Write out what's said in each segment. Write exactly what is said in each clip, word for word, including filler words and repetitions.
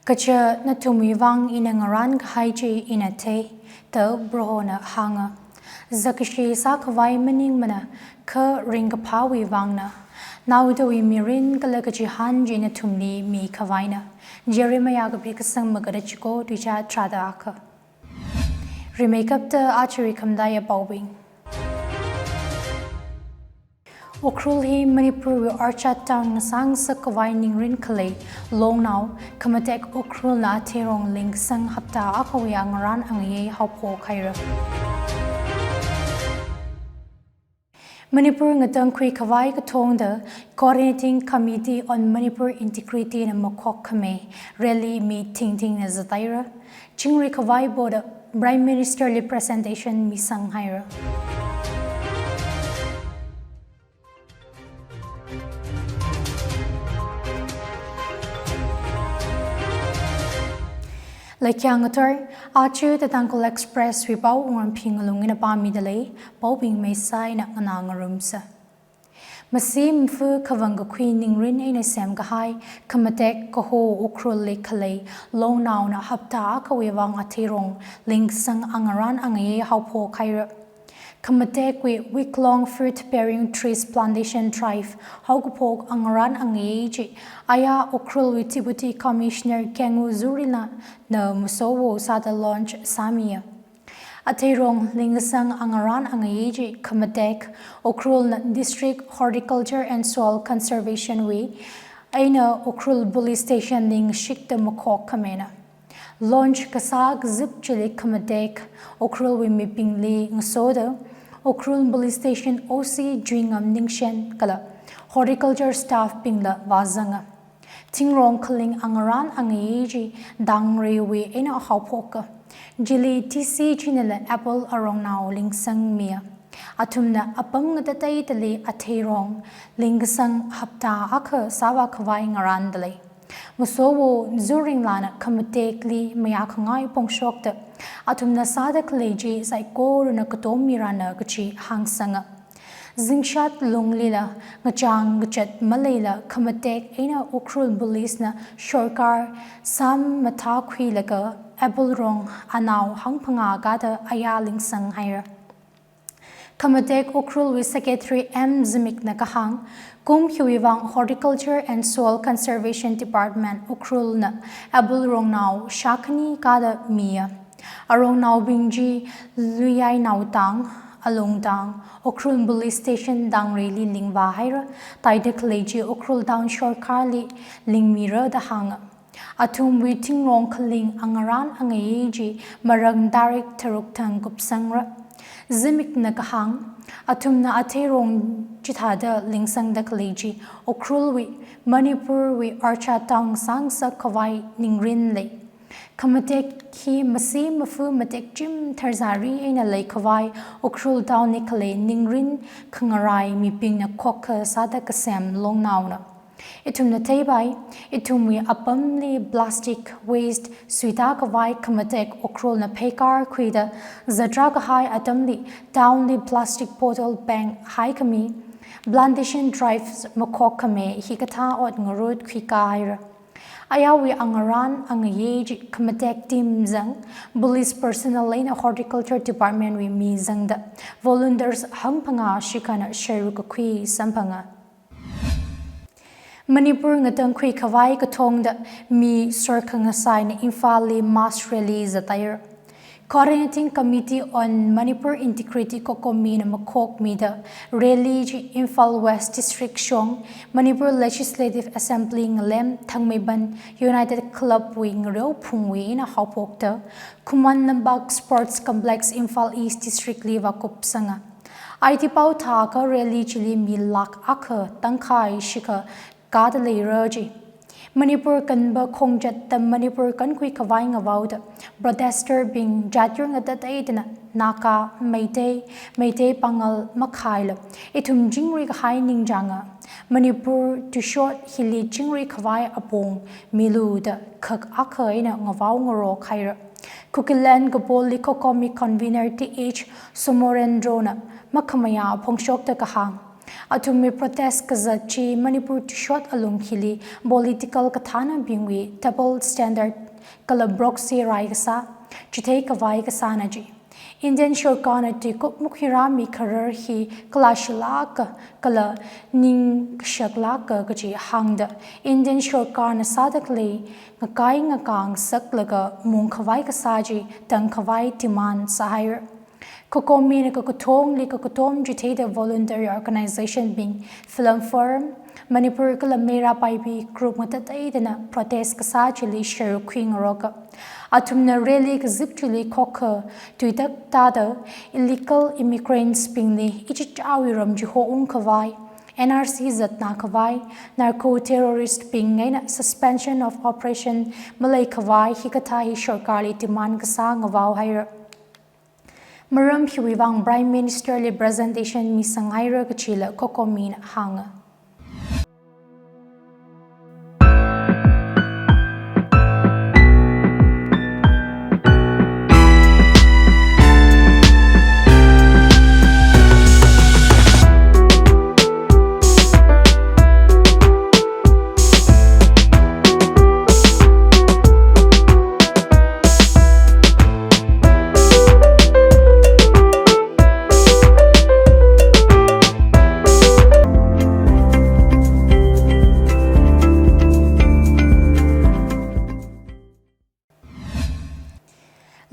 Kaja nathumwui vang ina ngarān kahai chi ina thei, da Prohona hānga. Zakkashi sākhavai maningmana, kha ringkaphāwui vangna. Naodawui mirin kala kachihān chi nathumli mikhavaina. Jeremiah kapi kasang magada chiko tuicha tharāda akha. Rimeikapta ajawui khamataiya paobing. Ukhrul hi Manipurwui orchard town ngasāngasak khavai ningrin khalei longnao, khamatek Ukhrulna atheirong lingsang hapta akhawui angarān angayei haophok haira. Manipur ngatangkhui khavai kathongda Coordinating Committee on Manipur Integrity na makhok khami rally mi thingthingna zataira. Chingri khavai boda Prime Minister li presentation misang haira. Laikyang ator, achu The Tangkhul Express wui pao Wungrangphi Ngalunga eina pāmida lei, paobing maisai eina nganā ngarumsa. Masi mafu khavang kakhui ningrin eina semkahai, khamatek kaho Ukhrulli khalei longnaona hapta akhawui vang atheirong lingsang angarān angayei haophok haira. Khamatekwui week-long fruit-bearing trees plantation drive haokaphok angarān angayei chi, aya Ukhrulwui Deputy Commissioner Kengu Zurila na masowo sāda launch sāmiya. Atheirong lingsang angarān angayei chi khamatek Ukhrulna District Horticulture and Soil Conservation wui eina Ukhrul Police Station li ngashikta makhok khamina. Launch kasā kazip chili khamatek Ukhrulwui mibingli ngasoda Ukhrul Police Station O C Juingam Ningshen kala horticulture staff bingla vāzanga. Thingrong khaling angarān angayei chi dangreiwui eina haophoka. Chili T C chinala apple arongnao lingsangmiya. Athumna apam ngatateitali atheirong lingsang hapta akha sāvā khavai ngarānda lei. Masowo Zuringlana khamatekli mayākhangai phongshokta athumna sāda khalei chi saikorana katom mirana kachi hāngsanga. Zingshat lunglila ngachang kachat maleila khamatek eina Ukhrul Police na sorkar sam mathākhuilaga apple rong anao hangphangā kada aya lingsang haira. Khamatek Ukhrulwui Secretary M Zimikna kahāng, kum hiwui vang Horticulture and Soil Conservation Department Ukhrulna apple rongnao shākhani kada miya. Arongnaobing chi Luiyainao tang, Alung tang, Ukhrul Police Station dangreili lingvā haira, taida khalei chi Ukhrul Town sorkarli lingmira da hānga. Athumwui thingrong khaling angarān angayei chi marang tarik tharuk thang kupsangra. Zimikna kahāng, athumna atheirong chithāda lingsangda khalei chi Ukhrulwui, Manipurwui orchard town sangsak khavai ningrin lei. Khamatek hi masi mafu matek chim tharzari eina leikhavai Ukhrul town li khalei ningrin khangarai mibingna khokkha sāda kasem longnaona. Ithumna theipai, ithumwui apamli plastic waste suita khavai khamatek Ukhrulna pheikar khuida zatra kahai atamli town li plastic bottle ban haikhami, plantation drive makhok khami hikathā ot ngarut khuikā haira. Ayawui angarān angayei chi khamatek team zang, police personnel eina horticulture department wui mi zangda volunteers hangphangā shikhana sharuk kakhui samphanga. Manipur ngatangkhui khavai kathongda mi sorkhangasaina Imphalli mass rally zataira. Coordinating Committee on Manipur Integrity COCOMI na makhokmida rally chi Imphal West District shong, Manipur Legislative Assembly ngalem Thangmeiban United Club wui ngareo phungwui eina haophokta, Khuman Lampak Sports Complex Imphal East District li vākupsanga. Aiti pao thākha rally chili mi lakh akha tangkhai shikha kada leira chi. Manipur kanba khongchatta Manipur kankhui khavai ngavaoda protester bing jat yur ngatateitana Naga, Meitei, Meitei Pangal makhaila ithum chingri kahai ningchānga. Manipur tushot hili chingri khavai apong milu da khak akha eina ngavao ngarok haira. Kukiland Kapolli COCOMI convener T H Somorendrona makhamayā phongshokta kahāng, Athumwui protest kazat chi Manipur tuishot alung hili political kathānabingwui double standard kala proxy rai kasā, chithei khavai kasāna ji. Indian sorkarna tuikup mukhi rāmi kharar hi kalāshilāka kala ningkashaklāka kaji hāngda, Indian sorkarna sāda khalei ngakai ngakā ngasaklaga mung khavai kasā chi tang khavai demand sāhaira. COCOMI na kakathongli kakatom chitheida voluntary organization bing, film firm, Manipur kala Meira Paibi group ngatateidana protest kasā chili sharuk khuingaroka. Athumna rally kazip chili khokkha tuitak tāda illegal immigrants bingli ichichāwui ram chiho ungkhavai, N R C zatna khavai, narco terrorist bing eina suspension of operation malei khavai hikathā hi sorkarli demand kasā ngavao haira. Maram hiwui vang Prime Minister li presentation misang haira kachila COCOMI na hānga.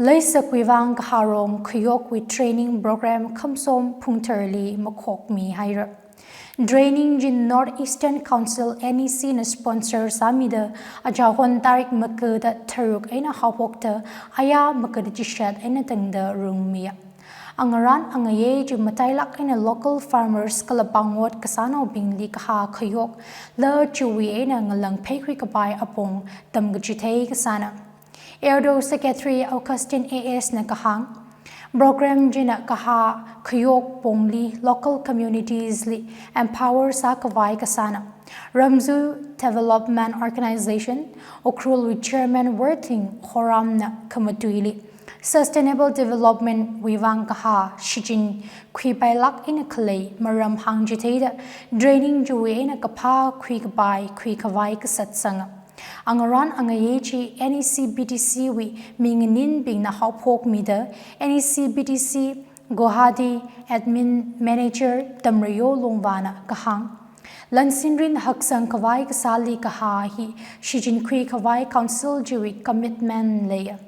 Leisakwui vang kahārong khayokwui training program Khamsom Phungtharli makhokmi haira. Training chi North Eastern Council, N E C na sponsor sāmida, achahon tarik makada tharuk eina haophokta, aya makada chishat eina tangda rungmiya. Angarān angayei chi matailāk eina local farmers kala pāngot kasānaobingli kahā khayok, la chiwui eina ngalang pheikhui kapai apong tamkachithei kasāna. ERDO Secretary Augustine A S na kahāng, program china kahā khayok pongli local communities li empower sākhavai kasāna. Ramzu Development Organization, Ukhrulwui Chairman Worthing Khoramna khamatuili, sustainable development wui vang kahā shichin khuipailāk eina khalei maram hāngchitheida, training chiwui eina kaphā khuikapai khuikhavai kasatsanga. Angarān angayei chi N E C B D C wui mi nganinbingna haophokmida, N E C B D C Guwahati Admin Manager Tamrayo Longvana kahāng, lansinrin haksang khavai kasāli kahā hi shichin khuikhavai council chiwui commitment leiya.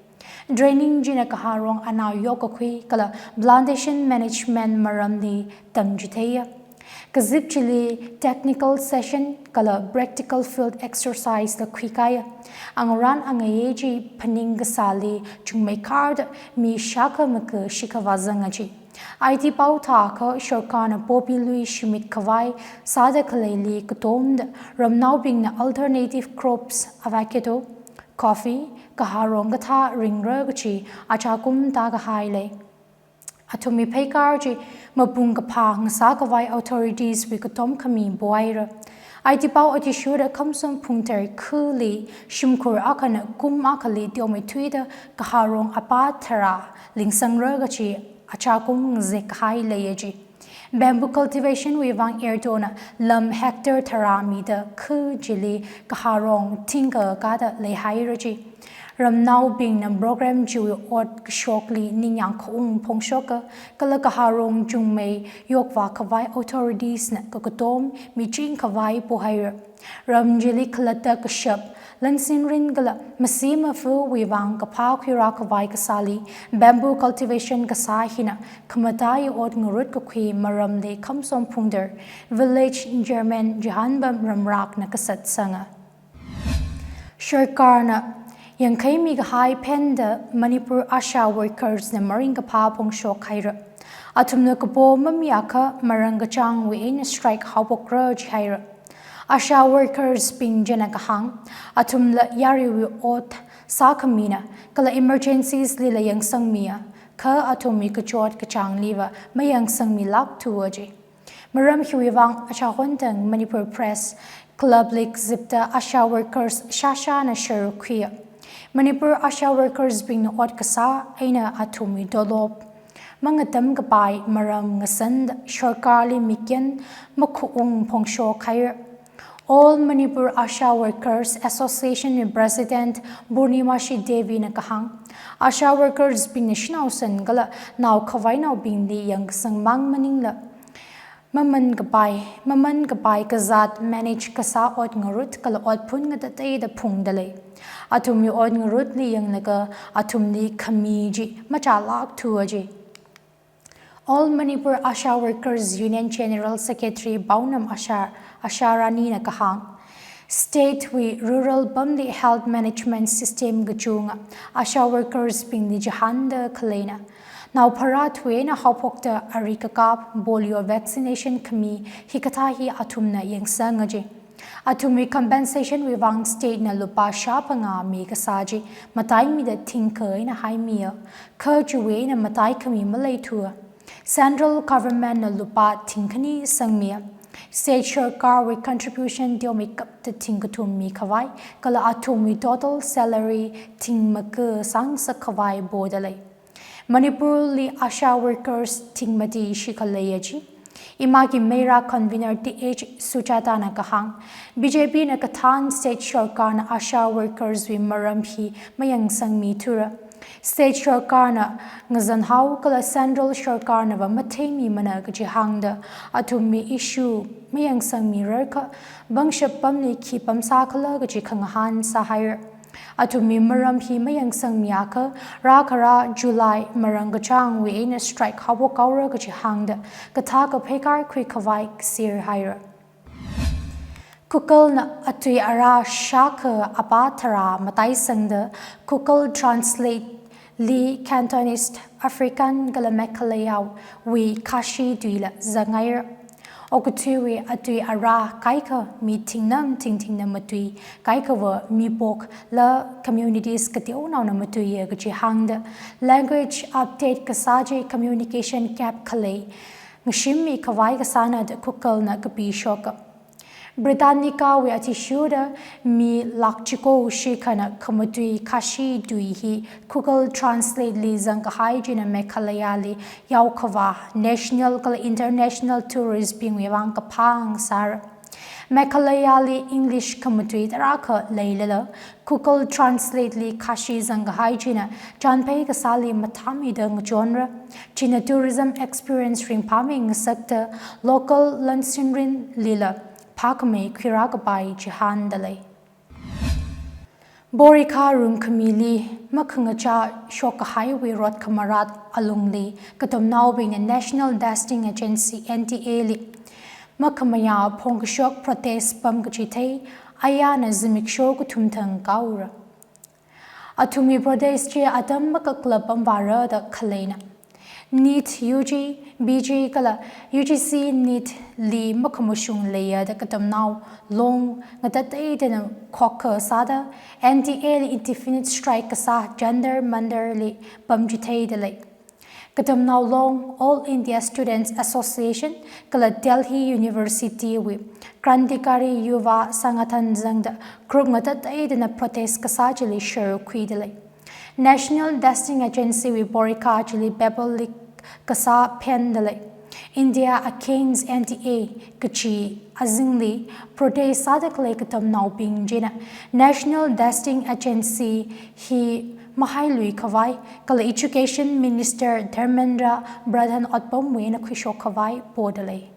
Training china kahārong anao yokkakhui kala plantation management maramli tamchitheiya. Kazip chili technical session kala practical field exercise la khuikaiya. Angarān angayei chi phaning kasāli chungmeikharda mi shākha maka shikhava zanga ji. I T pao thākha sorkarna poppy lui shimit khavai sāda khaleili katomda ramnaobingna alternative crops, avocado, coffee, kahārong kathā ringra kachi achakum tākahai lei. Athumwui pheikar chi mapung kaphā ngasā khavai authorities wui katom khami pohaira. I T pao athishurda Khamsom Phungthar khali shimkhur akhana kum akhali teomeithuida kahārong apā tharā lingsangra kachi achakum ngazek kahai leiya ji. Bamboo cultivation wui vang ERDO na lam hectare tharā mida khu chili kahārong thingkha kada leihaira ji. Ramnaobingna program chiwui ot kashokli ningyāng khaung phongshoka, kala kahārong chungmei yokvā khavai authorities na kakatom miching khavai pohaira. Ram chili khalatta kashap, lansinrin kala masi mafuwui vang kaphā khuirā khavai kasāli bamboo cultivation kasā hina khamataiya ot ngarut kakhui maramli Khamsom Phungthar Village Chairman Jahanbam Ramrakna kasatsanga. Sorkarna yangkhaimi kahai phenda Manipur ASHA workers na maringkaphā phongshok haira. Athumna kapo mamiakha marangkachāngwui eina strike haophokra jihaira. ASHA workers bing china kahāng, athumla yaruiwui ot sākhamina, kala emergencies lila yangsangmiya, kha athumwui kachot kachāngliva mayangsangmilākthua ji. Maram hiwui vang achahon tang Manipur Press Club li kazipta ASHA workers shāshāna sharuk khuiya. Manipur ASHA workers bingna ot kasā eina athumwui tolop mangatam kapai maram ngasanda sarkarli mikyan makhuung phongshok haira. All Manipur ASHA Workers Association wui President Purnimashi Devi na kahāng, ASHA workers bingna shanao san kala nao khavainaobingli yangkasang mang maningla, maman kapai, maman kapai kazāt manage kasā ot ngarut kala ot phun ngatateida phungda lei. Athumwui ot ngarutli yanglaga athumli khami chi machālākthu aji. All Manipur ASHA Workers Union General Secretary Paonam Asha, Asha Rani na kahāng, state wui rural pamli health management system kachunga ASHA workers bingli chihānda khaleina, nao pharāthui eina haophokta ari kakap, polio vaccination khami hikathā hi athumna yangsang aji. Athumwui compensation wui vang state na lupā shāphangā mikasā chi mataimida thingkha eina haimiya. Kha chiwui eina mataikhami maleithua. Central government na lupā thingkhani sangmiya. State sarkarwui contribution teomeikapta thingkathum mikhavai kala athumwui total salary thingmaka sāngasak khavai poda lei. Manipurli ASHA workers thingmati shikha leiya ji. Imaki Meira convener Th Sujata na kahāng, BJP na kathān state sarkarna ASHA workers wui maram hi mayangsangmithura. State sarkarna ngazanhao kala central sarkarnava matheimimana kaji hāngda, athumwui issue mayangsangmirarkha pangshap pamli khi pamsākhala kaji khangahān sāhaira. Athumwui maram hi mayangsangmiakha, rākharā July marangkachāngwui eina strike haophok haora kaji hāngda, kathā kaphei karkhui khavai kasir haira. Google na atui arā shākha apā tharā mataisangda Google Translate li Cantonese, African kala Meghalaya wui Khasi tuila zangngaira. Okathuiwui atui arā kaikha mi thingnam thingthingna matui kaikhava mipok la communities kateonaona matuiya kaji hāngda, language update kasā chi communication gap khalei ngashimmi khavai kasāna da Google na kapishoka. Britannica wui athishurda mi lakh chiko shikhana khamatui Khasi tui hi Google Translate li zangkahai china Meghalaya li yaokhavā national kala international tourist bingwui vang kaphā ngasāra. Meghalaya li English khamatui tarākha leilala, Google Translate li Khasi zangkahai china chānphei kasāli mathāmida ngachonra. China tourism experience ringphāmei ngasakta local lansinrinlila phākhamei khuirā kapai chihānda lei. Porikha rungkhamili makhangachā shokkahaiwui rot khamarat alungli katamnaobingna National Testing Agency, N T A li makhamayā phongkashok protest pam kachithei ayana zimiksho kathum thang kaura. Athumwui protest chi atam makaklap pamvāra da khaleina. NEET U G, P G kala U G C NEET li makhamashung leiya da katamnao long ngatateiteina khokkha sāda N T A li indefinite strike kasā Jantar Mantar li pamchitheida lei. Katamnao long All India Students Association kala Delhi University wui Krantikari Yuva Sangathan zangda group ngatateiteina protest kasā chili share khuida lei. National Testing Agency wui porikha chili paper leak kasā phenda lei. India Against N T A kachi azingli protest sāda khalei katamnaobing china National Testing Agency hi mahailui khavai kala Education Minister Dharmendra Pradhan otpamwui eina khuishok khavai poda lei.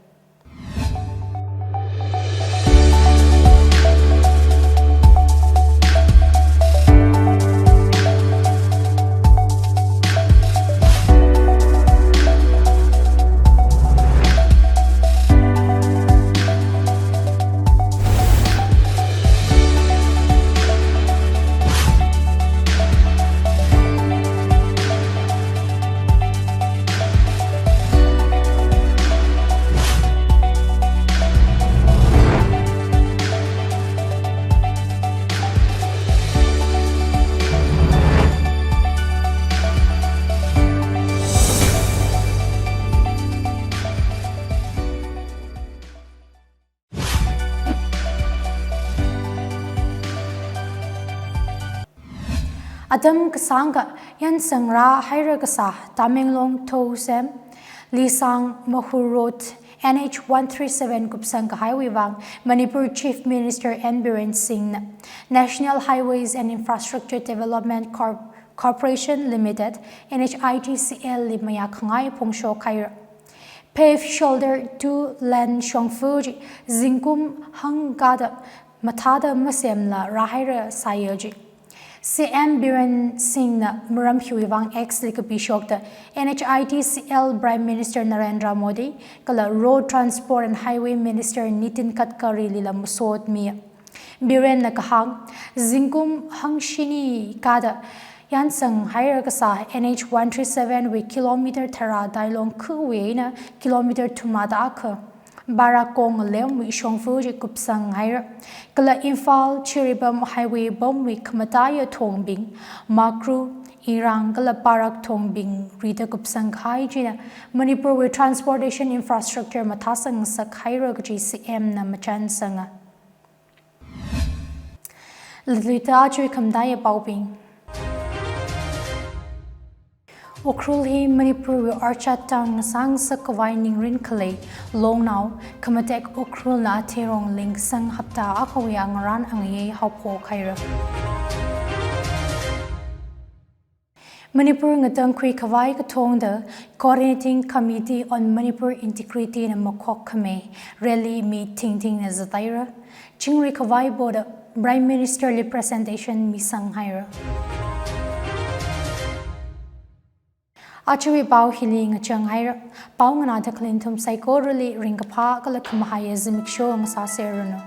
Atam kasāngkha yangsang rāhaira kasā Tamenglong Thousem Lisang Mahur Road N H one three seven kupsang kahaiwui vang Manipur Chief Minister N Biren Singhna National Highways and Infrastructure Development Corp- Corporation Limited, N H I D C L li mayākhangai phongshok haira. Paved shoulder two lane shongfa chi zingkum hangkada mathāda masemla rāhaira sāya chi. C M Biren Singhna maram hiwui vang X li kapishokta N H I D C L Prime Minister Narendra Modi kala Road Transport and Highway Minister Nitin Gadkari lila masot miya. Birenna kahāng, zingkum hangshini kada yangsang haira kasā N H one three seven wui kilometer tharā dailong khuwui eina kilometer thumada akha Barakong lemwui shongfa chi kupsang haira. Kala Imphal Jiribam Highway pamwui khamataiya thongbing, Makru, Irang kala Barak thongbing rida kupsang kahai china Manipur wui transportation infrastructure mathāsang sak haira kaji C M na machansanga. Lilita chui khamataiya paobing. Ukhrul hi Manipur wui Orchard Town ngasang sak khavai ningrin khalei longnao, khamatek Ukhrulna Therong Lingsang hapta akhawui angarān angayei haophok haira. Manipur ngatangkhui khavai kathongda Coordinating Committee on Manipur Integrity na makhok khami rally mi thingthingna zataira. Chingri khavai boda Prime Minister li presentation misang haira. Achiwui pao hili ngachang haira. Pao nganāda khalinthum saikorali ringkaphā kala khamahaiya zimiksho ngasāserranu.